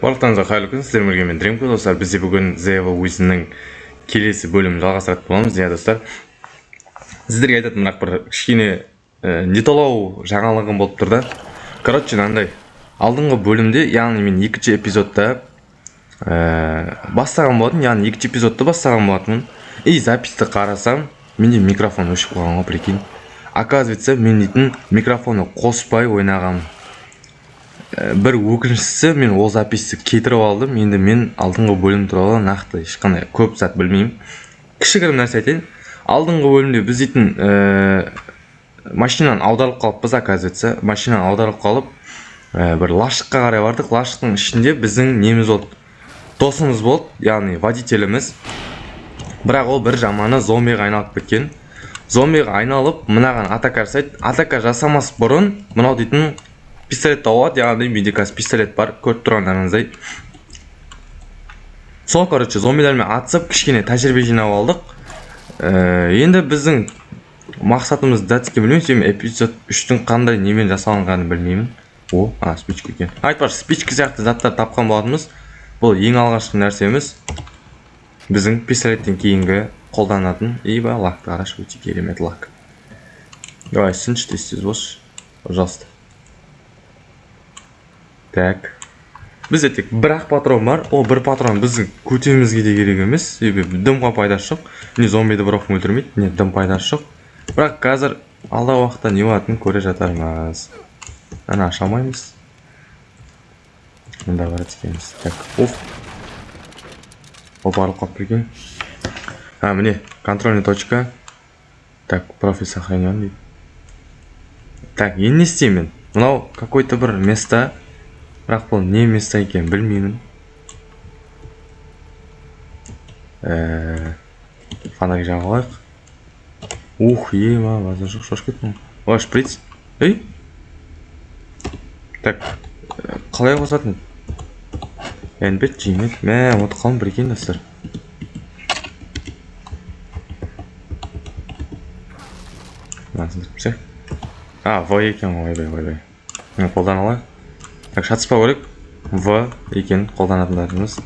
Барлықтарыңызға қайырлы күн, сіздермен бірге мен Дримко, достар. Бізде бүгін The Evil Within-нің келесі бөлімін жалғастыратын боламыз. Иә, достар, сіздерге айтатын бірақ бір кішкене нетолау жаңалығым болып тұр да. Короче, мынандай алдыңғы бөлімде, яғни мен екінші эпизодта бастаған болатын, яғни екінші эпизодты бастаған болатынмын. И записьті қарасам, менде микрофон өшіп қалған ғой, прикинь. Оказывается, мен дейтін микрофонды қоспай ойнағанмын. Бір өкініштісі, мен ол записьті кетіріп алдым. Енді мен алдыңғы бөлім туралы нақты ешқандай көп зат білмеймін. Кішігірім нәрсе айтайын. Алдыңғы бөлімде біз дейтін машинаны аударылып қалыппыз, оказывается. Машинаны аударылып қалып, бір лашыққа қарай бардық. Лашықтың ішінде біздің неміз болды, досымыз болды, яғни водителіміз. Бірақ ол бір жаманы зомбиға айналып кеткен. Зомбиға айналып, мынаған атака жасайды. Атака жасамас бұрын мынау дейтін пистолет тауып алады, яғни менде қазір пистолет бар, көріп тұрғандарыңыздай. Сол, короче, зомбилермен атысып, кішкене тәжірибе жинап алдық. Енді біздің мақсатымыз дәтке білмеймін, себебі эпизод 3-тің қандай немен жасалынғанын білмеймін. О, а, спичка екен. Айтпақшы, спичка сияқты заттар тапқан болатынбыз. Бұл ең алғашқы нәрсеміз. Біздің пистолеттен кейінгі қолданатын. Иба, лакты қарашы, өте керемет лак. Давай, сыншы, тез тез болшы, пожалуйста. Так, бізде тек бір ақ патрон бар. Ол бір патрон біздің көтемізге де керек емес, себебі дымға пайдасы жоқ. Не зомбиді бір оқпен өлтірмейді, не дым пайдасы жоқ. Бірақ қазір алдағы уақытта не болатынын көре жатармыз. Ана аша алмаймыз, мында барады екенбіз. Так, уф, ол барып қалып екен. А, міне контрольный точка. Так, профиль сохранен дейді. Так, енді не істеймін мен? Мынау какой то бір место, бірақ бұл не место екенін білмеймін. Фонарик жағып алайық. Ух, ема, базар жоқ, шошып кеттім ғой. О, шприц. Ей, так, қалай қосатын еді? Нбет жемет, мә, ұмытып қалдым, прикинь, достар. Мынаны сындырып тастайық. А, В екен ғой. Ойбай, ойбай. Міне, қолдана алайық. Так, шатыспау керек, В екен қолданатындарымыз.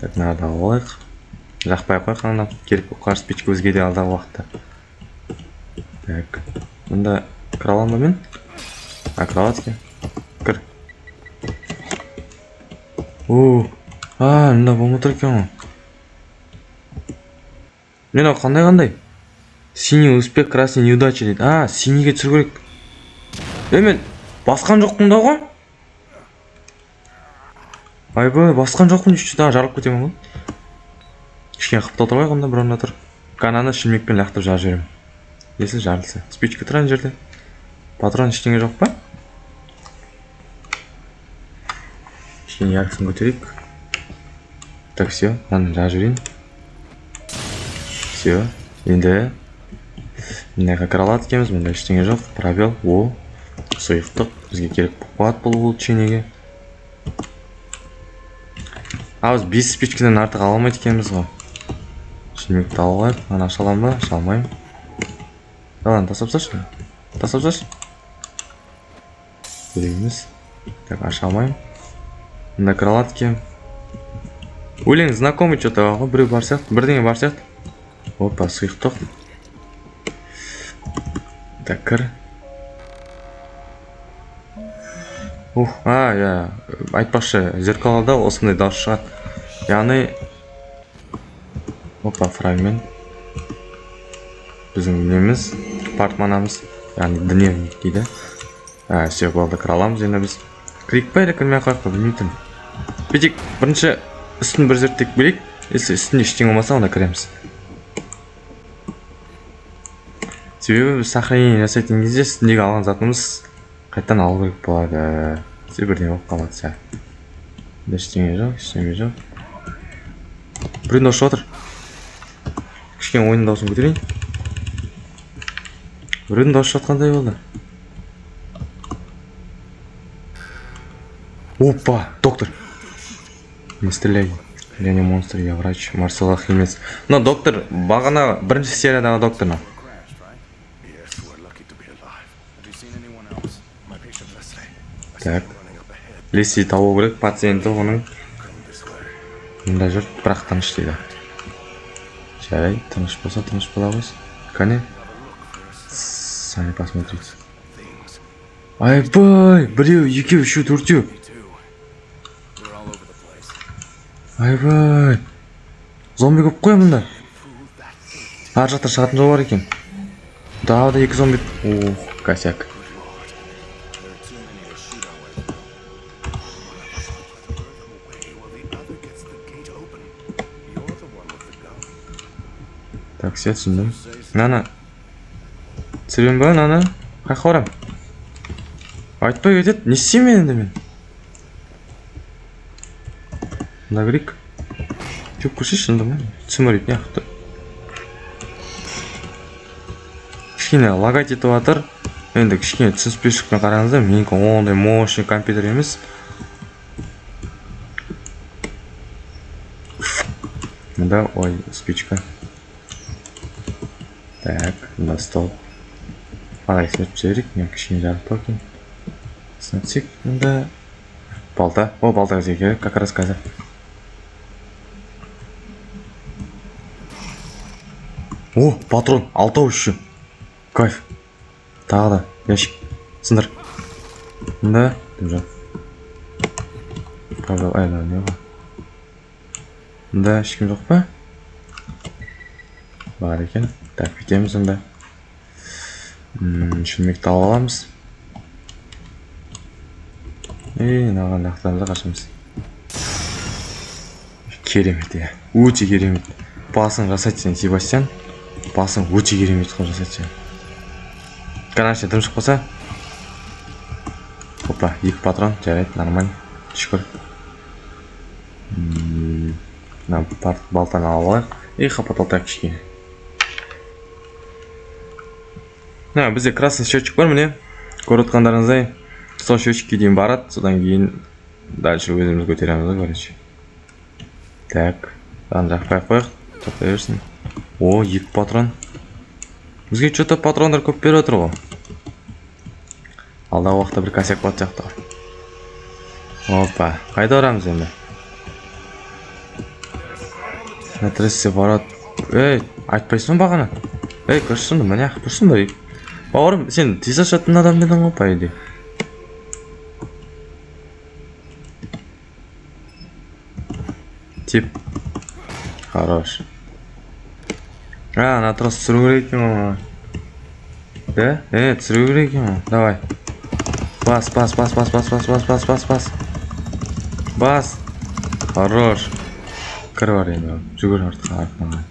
Так, мынаны алып алайық, жақпай ақ қояйық, ана керек болып қалар спичка бізге де алдағы уақытта. Так, мында кіре аламын ба мен? А, кіре алады екен, кір. О, а, мында болмай тұр екен ғой. Мынау қандай? Синий успех, красный неудача дейді. А, синийге түсіру керек. Е, мен басқан жоқпын да ғой. Айбай, басқан жоқпын еще. Да, жарылып кетемін ғой. Кішкене қып толтырып алайық онда бір орында тұр. Кананы шүлмекпен лақтырып жарып жіберемін, если жарылса. Спичка тұр ана жерде, патрон, ештеңе жоқ па? Кішкене яркосын көтерейік. Так, все, мынаны жарып жіберейін. Все, енді мына жаққа кіре алады екенбіз. Мұнда ештеңе жоқ. Пробел. О, сұйықтық бізге керек болып қалады бұл улучшениеге. А, біз 5 спичкадан артық ала алмайды екенбіз ғой. Шүлмекті алып алайық. Ана аша аламын ба? Аша алмаймын. Ладно, тастап тасташы, тастап тасташы, керек емес. Так, аша алмаймын. Мында кіре алады екенмін. Өлең знакомый че то ғой, біреу бар сияқты, бірдеңе бар сияқты. Опа, сұйықтық. Так, кір. Ух, а, иә, айтпақшы, зеркалда осындай дауыс шығады, яғни. Опа, фрагмент. Біздің неміз, портмонамыз, яғни дневник дейді. А, все, болды, кіре аламыз енді біз. Кірейік па или кірмей ақ қояйық па, білмей тұрмын. Бүйтейік, бірінші үстін бір зерттеп көрейік. Если үстінде ештеңе болмаса, онда кіреміз, себебі біз сохранение жасайтын кезде үстіндегі алған затымыз қайтадан алу керек болады, сөйтсе бірдеңе болып қалады сияқты. Мында ештеңе жоқ, ештеңе жоқ. Біреудің дауысы шығып жатыр. Кішкене ойынның дауысын көтерейін. Біреудің дауысы шығып жатқандай болды. Опа, доктор. Не стреляй, я не монстр, я врач Марсело Химес. Мына доктор бағана бірінші сериядағы доктор мынау. Crashed, right? Yes, we're lucky to be alive. Have you seen anyone else? My patient Leslie. I saw Так. him running up ahead. Лесли табу керек, пациенті оның. Мында жүр, бірақ тыныш дейді. Жарайды, тыныш болса, тыныш бола қойсын. Кәне? Сами посмотрите. Айбай, біреу, екеу, үшеу, төртеу. Айбай. Зомби көп қой мында. Ар жақта шығатын жол бар екен. Тағы да екі зомби. Ох, косяк. Так, все, түсіндім. Мынаны түсіремін ба, мынаны? Қаяққа барамын? Айтпай кетеді. Не істеймін енді мен? Мында кірейік. Жоқ, көрсейші, шынында ма? Түсім бар екен, неғып тұр? Кішкене лагать етіп жатыр. Енді кішкене түсініспеушілікпен қараңыздар, менікі ондай мощный компьютер емес. Мында, ой, спичка. Так, мында стол. Фонарик светіп жіберейік, мен кішкене жарықтау екен. Сынатсек, мында балта. О, балта бізге керек, как раз қазір. О, патрон, алтау еще. Кайф. Тағы да ящик. Сындыр. Мында, дым жоқ. Павел, ай, мынау не ғой? Мында ешкім жоқ па? Бар екен. Так, бүйтеміз онда. Шөлмекті алып аламыз. Ей, мынаған лақтырамыз да қашамыз. Керемет, иә. Өте керемет. Басын жасайды сен, Себастьян. Басын өте керемет қылып жасайды сен. Конечно, дым шығып қалса. Опа, екі патрон, жарайды, нормально. Шүкір. Мына балтаны алып алайық. И хапаталтайық кішкене. Мына бізде красный счетчик бар, міне. Көріп отқандарыңыздай, сол счетчикке дейін барады, содан кейін дальше өзіміз көтереміз ғой, короче. Так, мынаны жақпай ақ қояйық, жақпай берсін. О, екі патрон. Бізге чё-то патрондар көп беріп отыр ғой. Алдағы уақытта бір косяк болатын сияқты ғой. Опа, қайда барамыз енді? На трассе барады. Ей, айтпайсың ба бағана? Ей, көрсін, міне ақ тұрсың ба? Бауырым, сен тез ашатын адам едің ғой, по идее. Тип. Хорош. А, ана трос түсіру керек екен ғой маған. Да? Түсіру керек екен ғой. Давай. Бас, бас, бас, бас, бас, бас, бас, бас, бас, бас. Бас. Хорош. Кір бар енді. Жүгір артқа, артынан.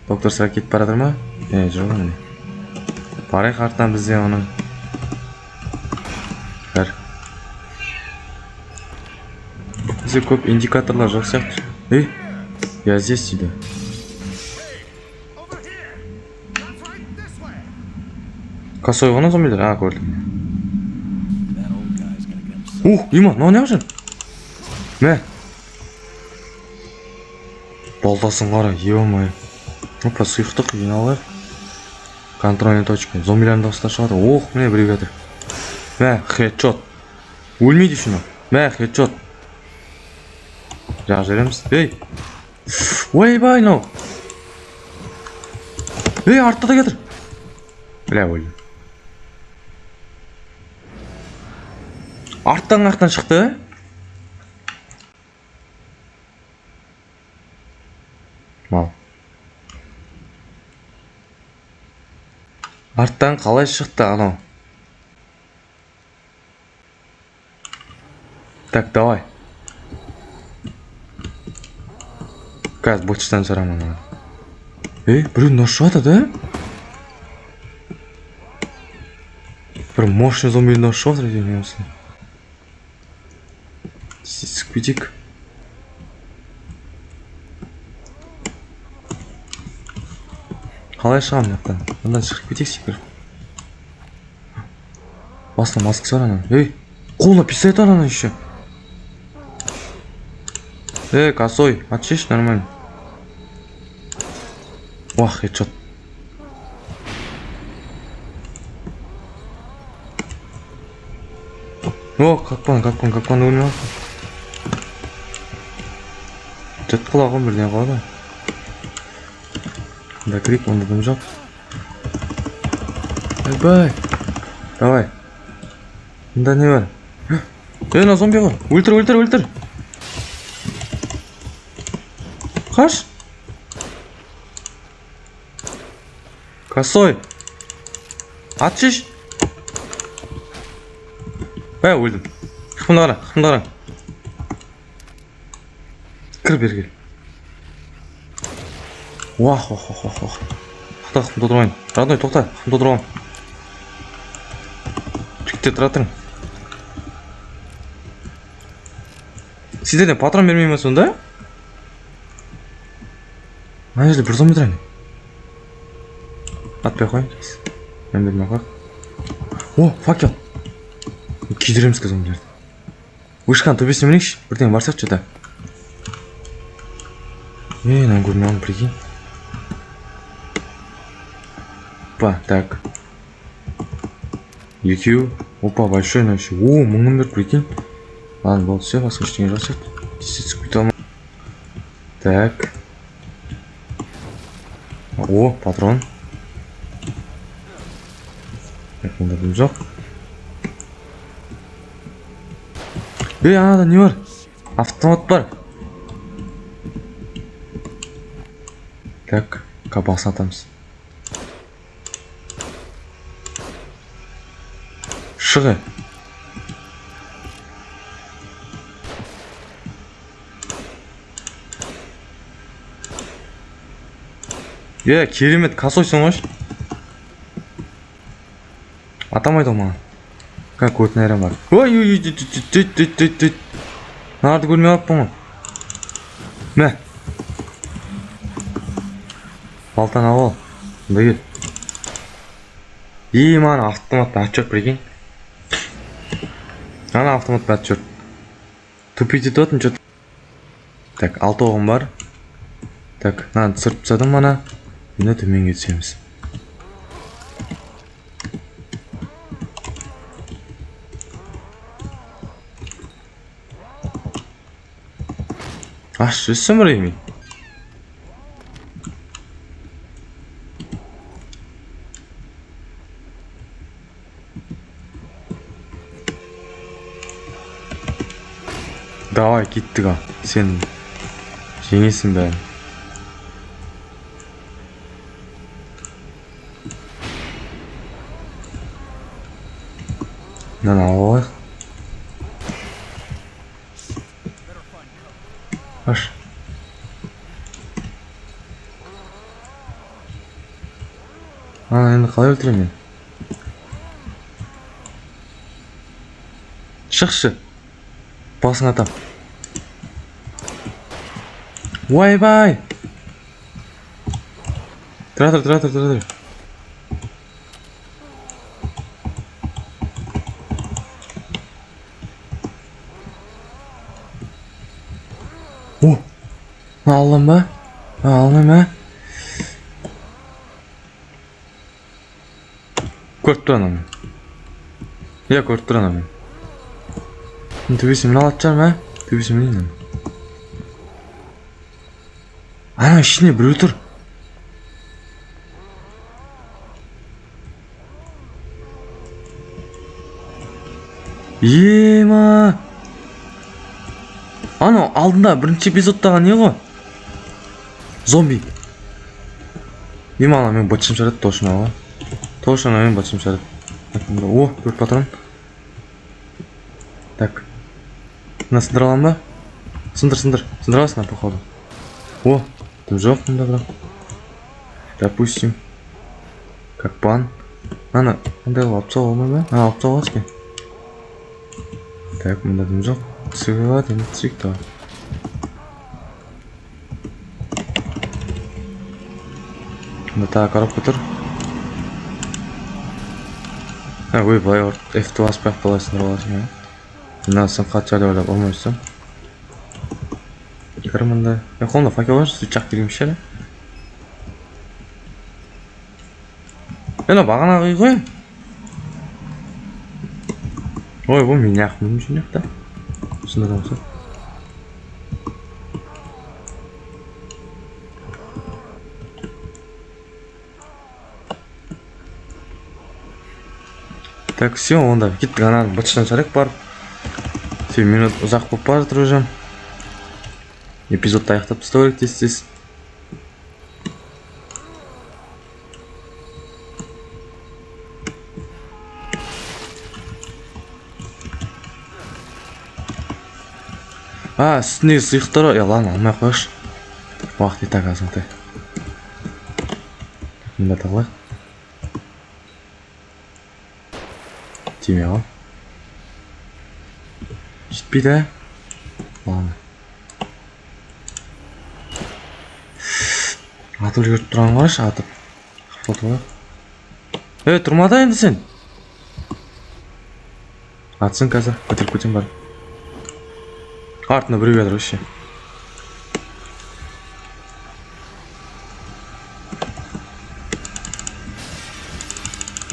Доктор сірә кетіп бара жатыр ма? Жүр ғой міне. Барайық артынан бізде оның. Кір. Бізде көп индикаторлар жоқ сияқты. Ей, я здесь дейді. Косой ғана зомбилер? А, көрдім. Ух, има, мынау не жүр? Мә. Балтасын қара, ё-моё. Опа, сұйықтық жиналайық. Контрольный точка. Зомбилердің дауыстары шығады. Ох, міне біреу жатыр. Мә, хедшот. Өлмейді еще мынау. Мә, хедшот. Жағып жібереміз. Ей. Ойбай, мынау. Ей, артта да келатыр. Бля, өлдім. Арттан қаяқтан шықты? Мал. Арттан қалай шықты анау? Так, давай. Қазір бочтан шығарамын ананы. Ей, біреу нож шығады, да? Бір мощный зомби нож шығып жатыр екен осы. Түсіп кетейік. Қалай шығамын мына жақтан? Мындан шығып кетейік секіріп. Басында маскасы бар ананың. Ей, қолына пистолет бар ананың еще. Ей, косой, отшиш нормально. Уах, хедшот. О, қақпан, қақпан, қақпан өлмей қалыппын. Жат құлағым бірдеңе қылады. Мында кірейік, онда дым жоқ. Ойбай. Давай. Мында не бар? Ей, мына зомби ғой. Өлтір, өлтір, өлтір. Қаш. Косой. Ат шеш. Бә, өлдім. Қымда қара, қымда қара. Кір бері кел. Уах, уах, уах, уах, уах. Тоқта, қым толтырмайын. Родной, тоқта, қым толтырмам. Жігіттер, тұра тұрың. Сендерден патрон бермей ме сонда? Мына жерде бір зомби тұр әне. Атпай қояйын. Мен бермей қояйық. О, факел. Күйдіреміз қазір зомбилерді. Вышканың төбесіне мінейікші. Бірдеңе бар сияқты что-то. Ей, мынаны көрмей қалдым, прикинь. Опа, так. Екеу. Опа, большой мына еще. О, мыңын берді, прикинь. Ладно, болды, все, басқа ештеңе жоқ сияқты. Тез түсіп кете алмай. Так. О, патрон. Так, мұнда дым жоқ. Ей, анада не бар? Автомат бар. Так, кабасын атамыз. Шығы. Е, керемет, косойсың ғой. Атамайды ғой маған. Как өтін айран бар. Ой, ой, ой, ой, ой, ой, ой, ой. Мыналарды көрмей қалыппын ғой. Мә. Балтаны алып ал. Мында кел. Ей, маған автоматпен атып жіберіп, прикинь. Ана автоматпен атып жіберді. Тупить етіп отырмын, чё-то. Так, 6 оғым бар. Так, мынаны түсіріп тастадым ана. Енді төменге түсеміз. Аш, өссем бір емей. Давай, кеттік ал. Сен жеңесің бәрін. Мынаны алып алайық. Аш. Ана, енді қалай өлтіремін мен? Шықшы. Басың атам. Ойбай! Тұра тұр, тұра тұр, тұра тұр. О! Мына алам ба? А, алмаймын ба? Көріп тұр ананы. Иә, көріп тұр ананы. Мына төбесіне міне алатын шығармын, ә? Төбесіне мінейін ана. Ана ішінде біреу тұр. Ема! Анау алдында бірінші эпизодтағы не ғой? Зомби. Ема, ана мен бытшым шығарады, точно ғой. Точно ана мен бытшым шығарады. О, 4 патрон. Так. Мына сындыра аламын ба? Сындыр, сындыр. Сындыра аласың, походу. О, дым жоқ мында бірақ. Допустим. Как пан. Ана, қандай қылып алып тастауға болмай ма? А, алып тастауға болады екен. Так, мында дым жоқ. Түсуге болады, енді түсейік тағы. Мында тағы коробка тұр. А, ой, былай ұрып, F-ті баспай ақ былай сындырып аласың, иә. Мына сын қатты деп ойлап болмайсың. Кір мында. Мен қолымда факел бар, сөйтіп жақ керек емес шығар, иә? Мына бағанағы үй ғой. Ой, бұл мен неғып мініп жүрмін жақта? Сонда да болса. Так, все, онда кеттік, ана бытыштан шығарайық барып. Все, минут ұзақ болып бара жатыр уже. Эпизодты аяқтап тастау керек тез-тез. А, үстіндегі сұйықтар ғой. Е, ладно, алмай ақ қояйықшы. Уақыт и так азғантай. Мында тығылайық. Тимей ғой. Жетпейді, ә? Ладно. Атып үлгеріп тұрған қарашы, атып. Қаптатып алайық. Ей, тұрма да енді сен. Атсын қазір, көтеріп кетемін барып. Артында біреу жатыр вообще.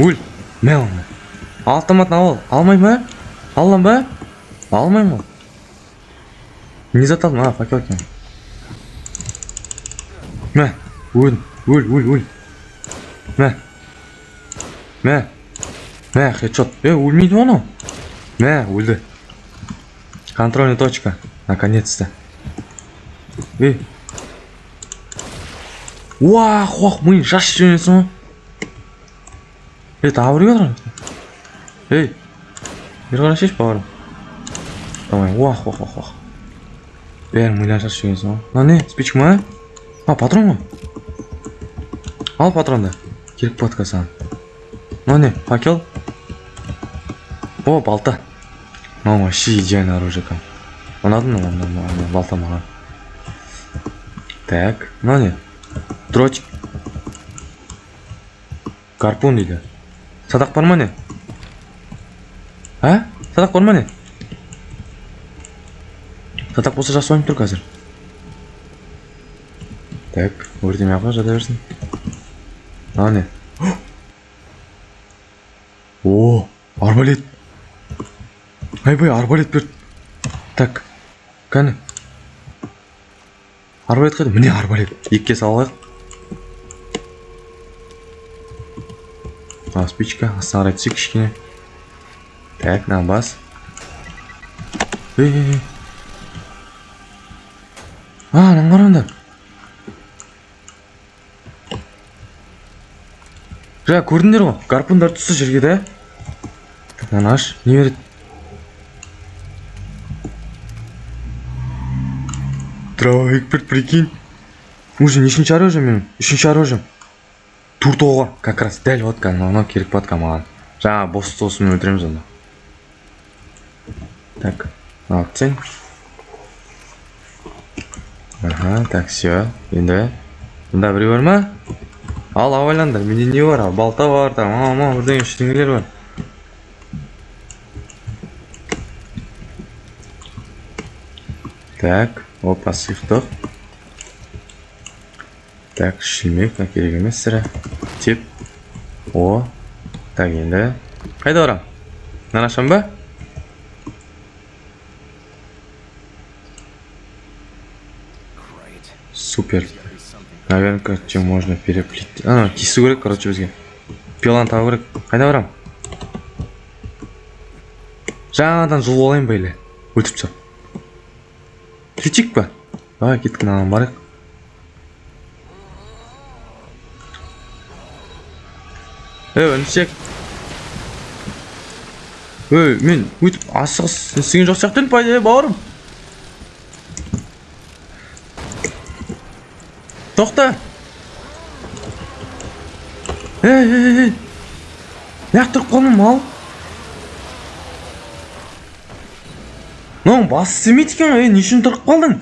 Өл, мә оны. Автоматын ал, алмай ма? Алам ба? Алмаймын ғой. Не зат алдым? А, факел екен. Мә, өл, өл, өл, өл. Мә. Мә. Мә, хедшот. Е, өлмейді ғой анау. Мә, өлді. Контрольная точка. Наконец-то. Ей. Уах, уах, миын шашып жібересің ғой. Ей, тағы біреу жатыр. Ей. Бері қарасайшы, бауырым. Давай, уах, уах, уах, уах. Бәрін миларын шашып жібересің ғой. Мынау не? Спичка ма? А, патрон ғой. Ал патронды. Керек болады қазір саған. Мынау не? Факел? О, балта. Мынау вообще идеальное оружие екен. Ұнады ма мынау балта маған? Так, мынау не? Дротик. Гарпун дейді. Садақ бар ма не? А? Садақ бар ма не? Садақ болса жақсы ойнап тұр қазір. Так, өртемей ақ қой, жата берсін. Мынау не? О, арбалет. Айбай, арбалет берді. Так, кәні. Арбалет қайда? Міне арбалет. Екіге салып алайық. А, спичка, астына қарай түсейік кішкене. Так, мынаны бас. Ей, ей, ей. А, мынаны қараңдар. Жа, көрдіңдер ғой, гарпундар түсті жерге да. Так, мынаны аш, не береді? Дробовик берді, прикинь. Уже нешінші оружие менің? Үшінші оружием. Төрт оғы, как раз дәл вот кәдімгі мынау керек болады маған. Жаңа босс осымен өлтіреміз онда. Так, алып тастайын. Аха, так, все. Енді мында біреу бар ма? Ал, абайлаңдар, менде не бар? Балта бар, там, ама, бірдеңе, ештеңелер бар. Так, опа, сұйықтық. Так, шүлмек, мына керек емес сірә. Теп. О, так, енді. Қайда барам? Мынаны ашам ба? Супер. Наверное, чем можно переплеть. А, кесу керек, короче, бізге. Пиланы табу керек. Қайда барам? Жаңадан жұлып алайын ба или? Өлтіріп тастап. Сөйтейік па? Давай, кеттік, мынаған барайық. Ей, інішек. Ей, мен өйтіп асығыс не істеген жоқ сияқты едім, по идее, бауырым. Тоқта. Ей, ей, ей, ей. Неғып тұрып қалдың, мал? Мынаның басы істемейді екен ғой, ей, не үшін тұрып қалдың?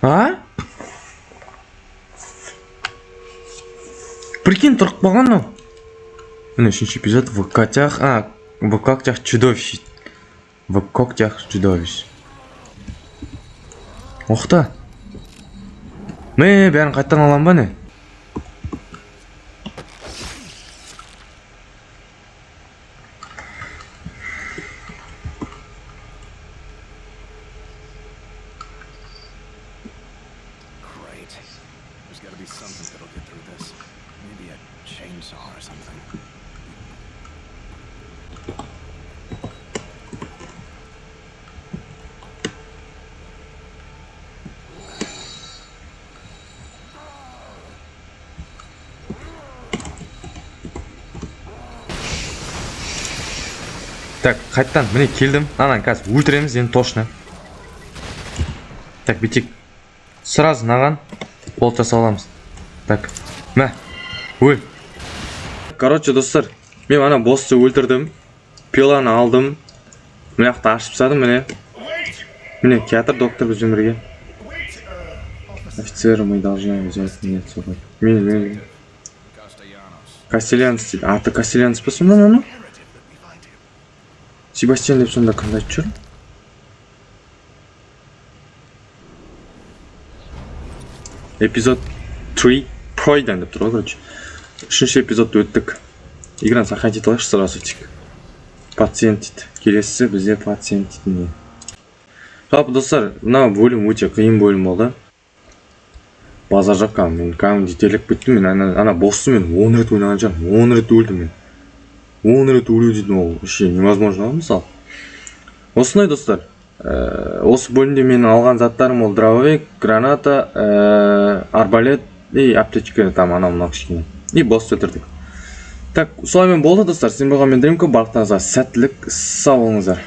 А? Прикинь, тұрып қалған мынау. Міне үшінші эпизод в когтях, а, в когтях чудовищ. В когтях чудовищ. Оқта. Мә, бәрін қайтадан аламын ба не? be something that'll get through this. Maybe a chainsaw or something. Так, қайтадан міне келдім. Ананы қазір өлтіреміз енді точно. Так, бүйтейік. Сразу мынаған болт жасап аламыз. Так, мә, өл. Короче, достар, мен ана боссты өлтірдім. Пиланы алдым. Мына жақты ашып тастадым, міне. Міне, келатыр доктор бізбен бірге. Офицер, мы должны взять меня с собой. Мен. Castellanos. Кастелянс дейді. Аты Кастелянс па сонда анау? Себастьян деп сонда кімді айтып жүр? Эпизод 3 пройден деп тұр ғой, короче. Үшінші эпизодты өттік. Играны сохранить ете алайықшы сразу тек. Пациент дейді. Келесісі бізде пациент дейді не. Жалпы, достар, мына бөлім өте қиын бөлім болды. Базар жоқ кәдімгі. Мен кәдімгідей терлеп кеттім. Мен ана боссты мен 10 рет ойнаған шығармын. 10 рет өлдім мен. 10 рет өлу дейтін ол вообще невозможно ғой, мысалы. Осындай, достар. Осы бөлімде менің алған заттарым ол дробовик, граната, арбалет и аптечка, там анау мынау кішкене. И босс өлтірдік. Так, солаймен болды, достар. Сіздермен болған мен Дримко. Барлықтарыңызға сәттілік, сау болыңыздар.